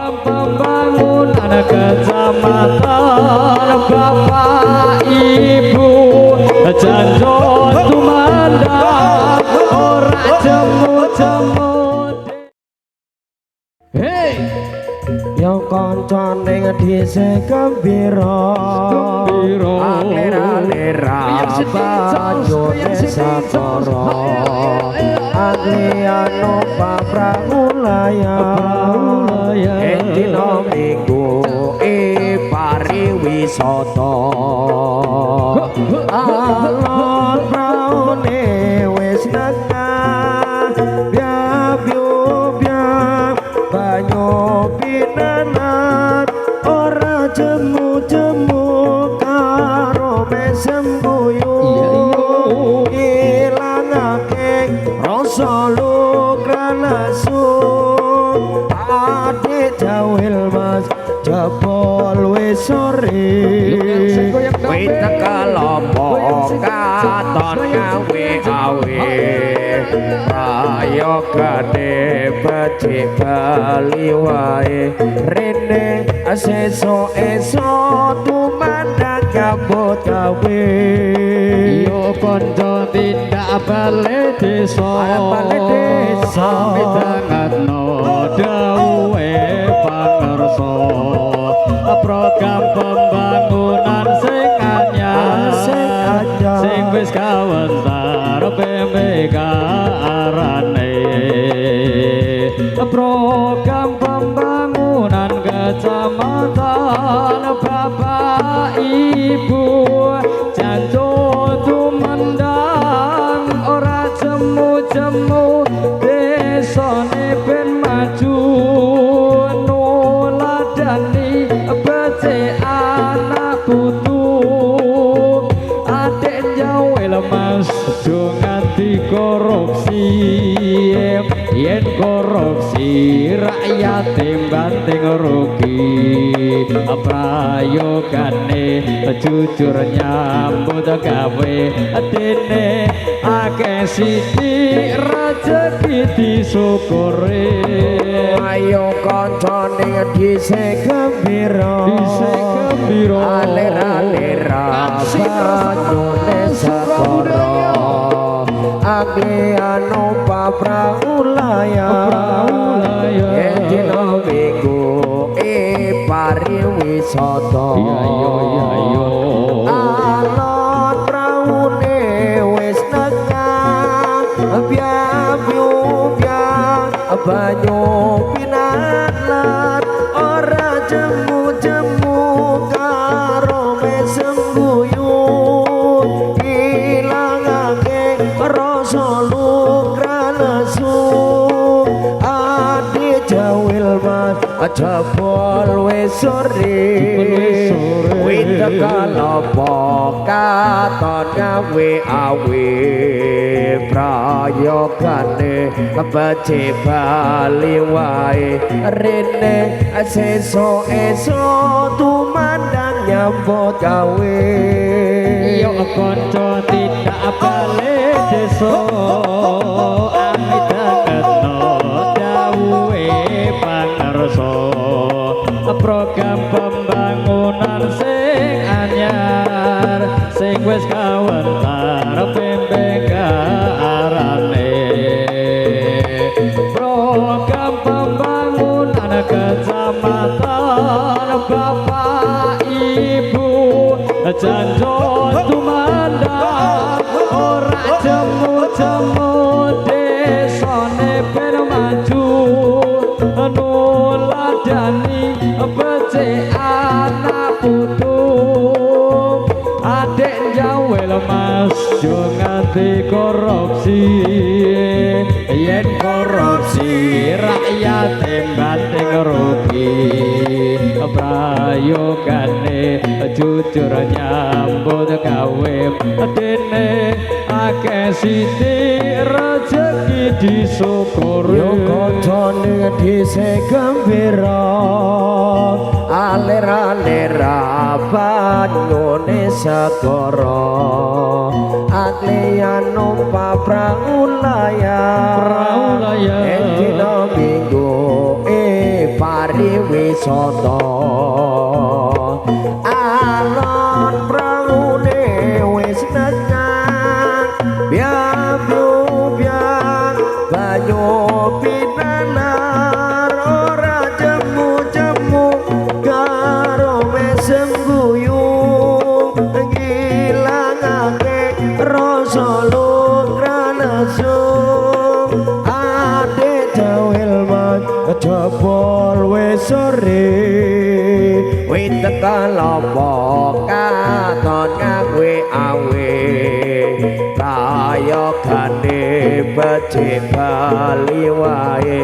Program pembangunan kecamatan, Bapak Ibu, janjo tumandang ora jemu-jemu. Hei. Yo kanca ning dhisik gembira. Gembira. Alir-alira banyune sakara. Agliano papraulaya. Praulaya. Ing dina Minggu e pariwisata. Alon praune wis nekah. Biak biak banyu pinanan ora jemu-jemu karo mesem guyu. Ilangake rasa lukran asu. Adik jawil mas jebol wis sore. Wit kelopo katon gawe awe. Prayogane becik bali wae. Rene sesuk esuk tumandang nyambut gawe. Yo kanca tindak bale desa. Bale desa. Midhangetno dawuhe pangersa. Program pembangunan sing anyar. Sing anyar. Sing wis kawentar PMK arane. Program pembangunan kecamatan, Bapak Ibu, janjo tumendang ora jemu-jemu desane ben maju nuladani becik anak putu. Adik jawel mas jo nganti korupsi. Yen korupsi rakyat banting rugi. Prayogane jujur nyambut gawe dene akeh sithik rejeki disyukuri. Ayo kanca ning dhisik gembira. Dhisik gembira. Alir-alira banyune sakara. Agliano papraulaya. Praulaya. Yen dina Minggu e pariwisata. Iya iya iya iya. Alon praune wis nekah. Biak biak banyu pinanan ora jemu-jemu karo mesem guyu. Ilangake rasa lukran asu. Adi jawil mas jebol wis sore. Wit kelopo katon gawe awe. Prayogane becik bali wae. Rene sesuk esuk tumandang nyambut gawe. Yo kanca tindak bale desa. Amidhangetno dawuhe pangersa. Program pembangunan sing anyar sing wis kawentar PMK arane. Program pembangunan kecamatan, Bapak Ibu, janjo tumandang ora jemu-jemu desane ben maju nuladani becik anak putu. Adik jawel mas jo nganti korupsi. Yen korupsi rakyat banting rugi. Prayogane jujur nyambut gawe dene akeh sithik rejeki disyukuri. Yo kanca ning dhisik gembira. Alir-alira banyune segara. Aklian numpak prau layar. Prau layar. Ing dina Minggu e pariwisata. Alon praune wis nekang biang-biang banyu pinanar ora jemu-jemu karo mesem guyu ngilangake rasa lukranesu. Ade jawil mas jebol wis sore wit tekan lopo katon ngawe awe prayogane becik bali wae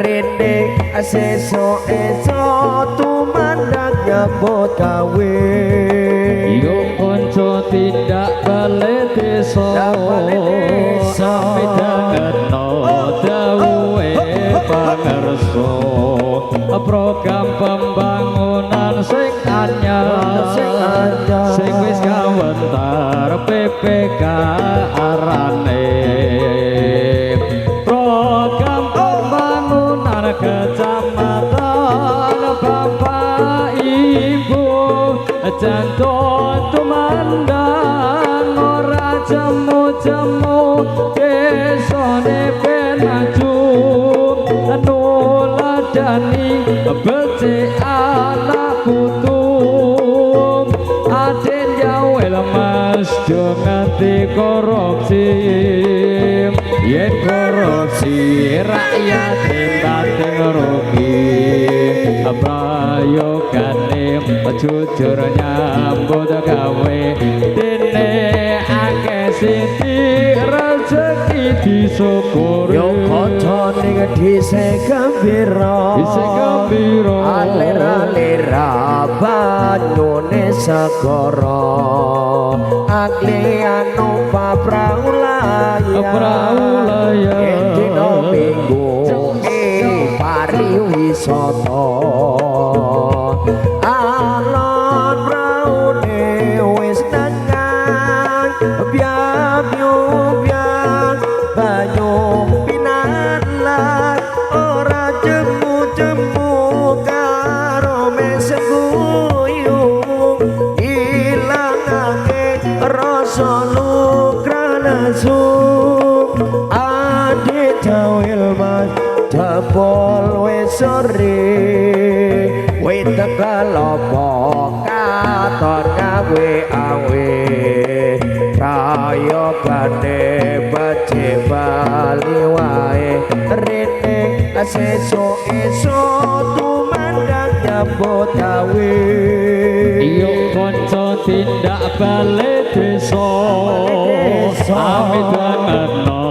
rene sesuk esuk tumandang nyambut gawe. Yo kanca tindak bale desa, midhangeno dawuhe pangersa program pembangunan sing anyar sing wis kawentar PPK arane program pembangunan kecamatan. Bapak Ibu jantung tumandang ora jemu-jemu desane ben maju nuladani becik anak putu. Aden jawel mas jo nganti korupsi, yen korupsi rakyat batin rugi. Prayogane jujur nyambut gawe dene akeh siti rezeki disyukuri. Yo kanca ning dhisik gembira, dhisik gembira alir-alir banyune segara aklian numpak prau layar, prau layar yen dina Minggu pariwisata. Alon praune wis nengang biang-biang banyu pinalar ora jemu-jemu karo mesem guyu ilangake rasa lukranesu. Ade jawil mas jebol wis sore wit tekelopo katon gawe awe prayogane becik bali wae rene sesuk esuk tumandang nyambut gawe. Yo kanca tindak bale desa amidangeno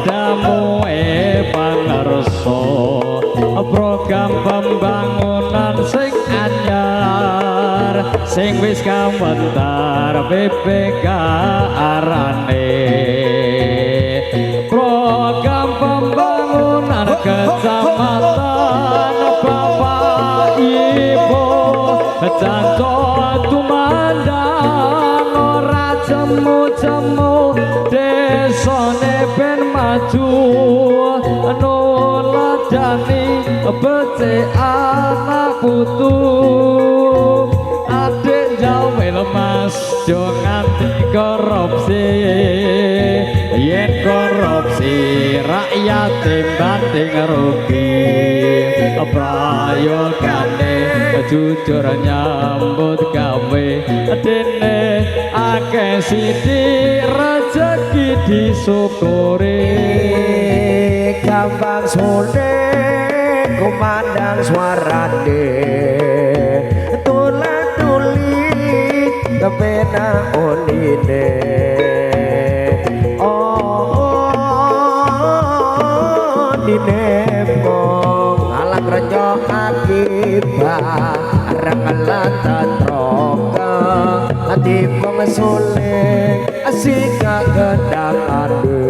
damuhe pangersa program pembangunan sing anyar sing wis kawentar PPK arane program pembangunan kecamatan. Bapak Ibu jantung tumandang ora jemu-jemu desane ben maju nuladani becik anak putu. Adik jawel mas jo nganti korupsi, yen korupsi rakyat banding rugi. Prayogane jujur nyambut gawe dene akeh sithik rezeki disyukuri. Gampang sone kumandang suarane tula-tuli kepena oline oh dinemo alang rejo akibat bareng latantroka ati wong suling asik gendangane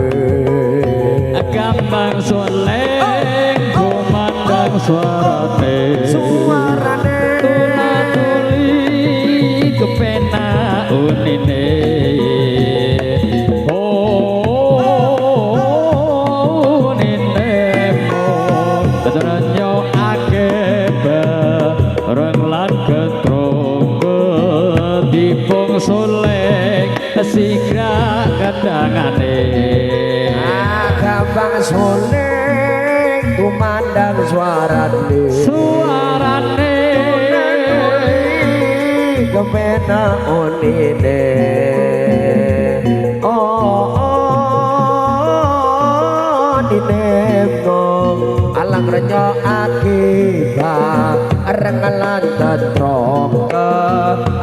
gampang suling kumandang suarane suarane tuli kepenak unine oh nine mo ternyok akibat. Sigrak kendangane. Gambang suling tumandang suarane. Suarane. Kepena unine. Oh, oh, dinemo alang renyo akibat rengalan tetrok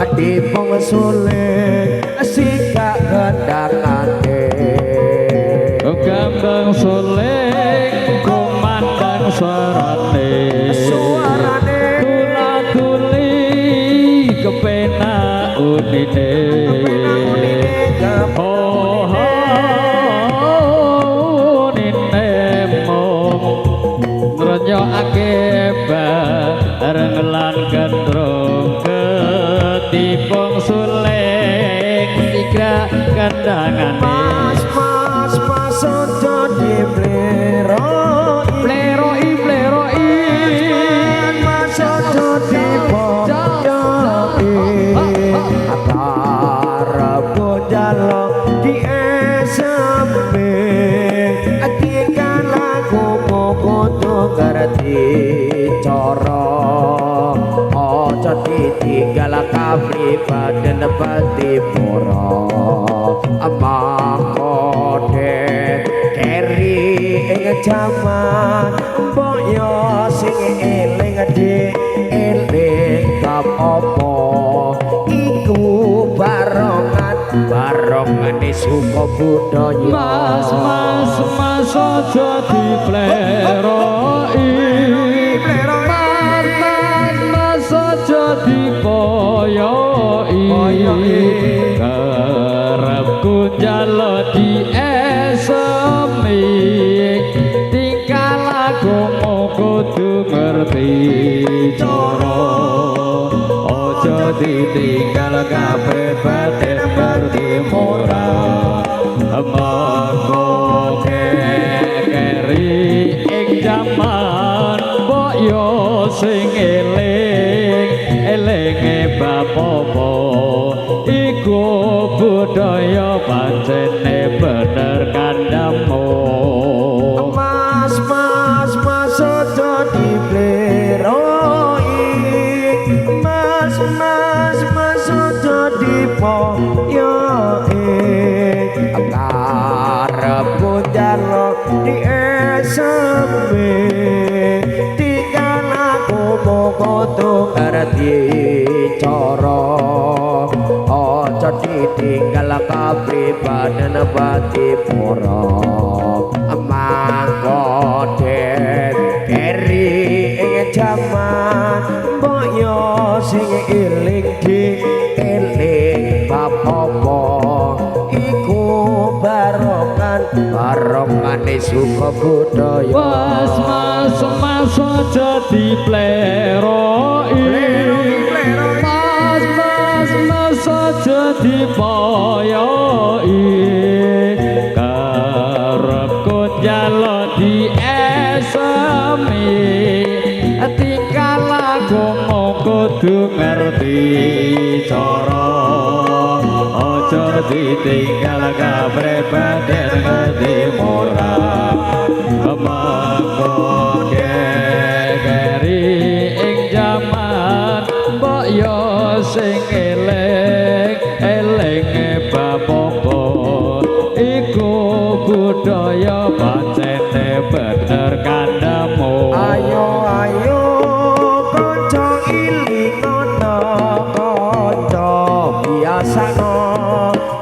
adipung suling sikak kendangane. Gambang suling kumandang suarane. Suarane. Tula-tuli kepena unine. Oh, unine mung ngrenyokake bareng lan gendrung ketipung suling sigrak kendangane. Mas mas mas ojo dipleroi. Pleroi pleroi. Mas ojo dipoyoki. Karepku njaluk di SMP tingkah lakumu kudu ngerti cara. Aja ditinggal kapribaden patipura mangko den keri ing jaman mbok yo sing eling di eling bab apa iku barongan barongane suka budaya. Mas mas mas aja dipleroi. Mas mas mas aja dipoyoki. Karepku njaluk di esemi tingkah lakumu kudu ngerti cara. Aja ditinggal kapribaden ngerti murah mengko keri ing jaman mbok yo sing eling elinge bab apa iku budaya pancene bener kandhamu. Mas mas mas aja dipleroi. Mas mas mas aja dipoyoki. Karepku njaluk di SMP tingkah lakumu kudu ngerti cara. Aja ditinggal kapribaden patipura mangko den keri ing jaman mbok yo sing eling di eling bab apa iku barongan barongane suka budaya. Mas mas mas aja dipleroi. Mas mas mas aja dipoyoki. Karepku njaluk di esemi tingkah lakumu kudu ngerti cara. Aja ditinggal kapribaden ngerti murah mengko keri ing jaman mbok yo sing eling elinge bab apa iku budaya pancene bener kandhamu. Ayo ayo kanca ilingono kanca biasano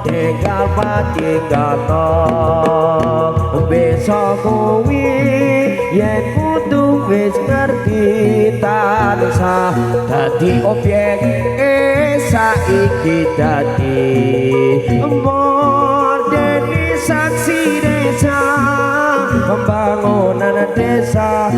tinggal patinggalno besok kuwi yen kudu wis ngerti tansah dadi objek saiki dadi modernisasi desa pembangunan desa.